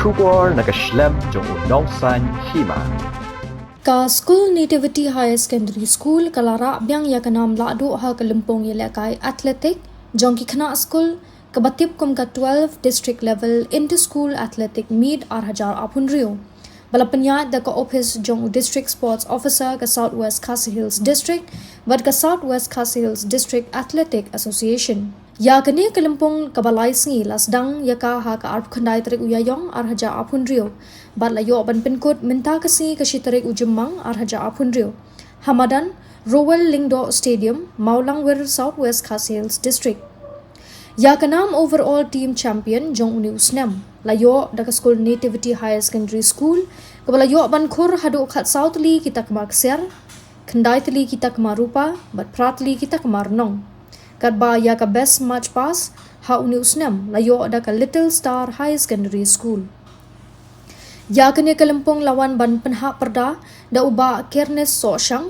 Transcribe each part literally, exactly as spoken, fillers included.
Khubor na ka shlem jong u nongsaiñ hima. Ka skul Nativity Higher Secondary School ka la rah biang ïa ka nam lahduh ha ka lympung ïalehkai athletic jong ki khynnah skul, kaba tip kum ka twelve District Level Inter-School Athletic Meet ar hajar arphew hynriew, ba la pynïaid da ka ophis jong u District Sports Officer ka South West Khasi Hills District bad ka South West Khasi Hills District Athletic Association. Ïa kane ka lympung kaba lai sngi la sdang ïa ka ha ka arphew khyndai tarik u Ïaïong ar hajar arphew hynriew bad la ïoh ban pynkut mynta ka sngi ka shi tarik u Jymmang ar hajar arphew hynriew ha madan Rowell Lyngdoh Stadium, Mawlangwir, South West Khasi Hills District. Ïa ka nam Overall Team Champion jong une u snem la ïoh da ka skul Nativity Higher Secondary School, kaba la ïoh ban khur haduh khatsaw tylli ki takma ksiar, khyndai tylli ki takma rupa bad phra tylli ki takma rnong. Katba ïa ka Best March Past ha une u snem la ïoh da ka Little Star Higher Secondary School. Ïa kane ka lympung la wan ban pynhap pyrda da u Bah Kyrnes Sohshang,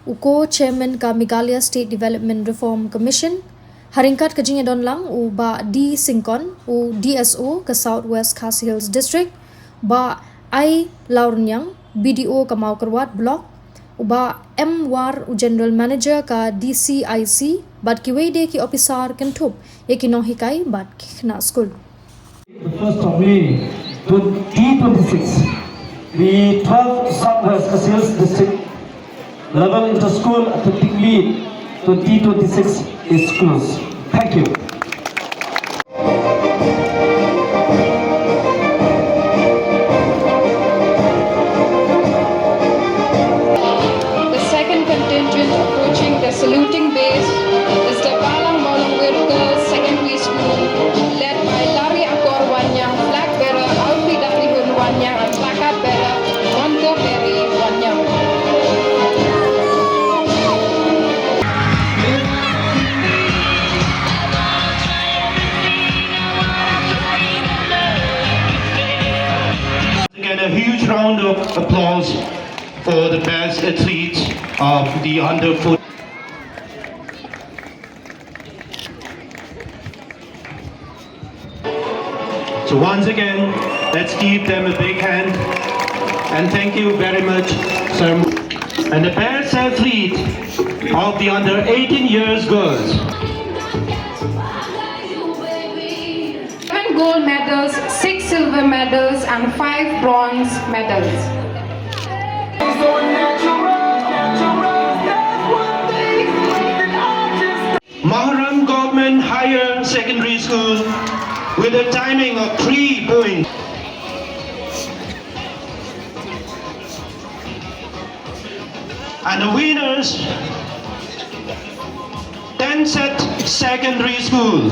u Co-Chairman ka Meghalaya State Development Reform Commission, ha ryngkat ka jingïadon lang u Bah D Syngkon, u D S O ka South West Khasi Hills District, Bah I Lawrniang, B D O ka Mawkyrwat Block, u Bah M War, u General Manager ka D C I C, bad kiwei de ki ophisar kynthup ïa ki nonghikai bad ki khynnah skul. The first of May, twenty twenty-six, the twelfth Southwest Khasi Hills District Level Inter-School Athletic Meet twenty twenty-six is closed. Thank you. The second contingent approaching the saluting base is the Balang Mawlangwir Girls Secondary School, led by Lari Akor Wanyang, flag bearer Alfreda Rihun Wanyang, and placard bearer Monto Berry Wanyang. Again, a huge round of applause for the best athletes of the under fourteen. So once again, let's give them a big hand. And thank you very much, sir. And the best athlete of the under eighteen years girls. Seven gold medals, six silver medals, and five bronze medals. Maharam Government Higher Secondary School with a timing of three points. And the winners, Ten Set Secondary School.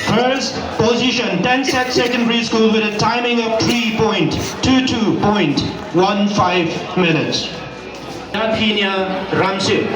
First position, Ten Set Secondary School with a timing of three point two two point one five minutes. Daphnia Ramsey.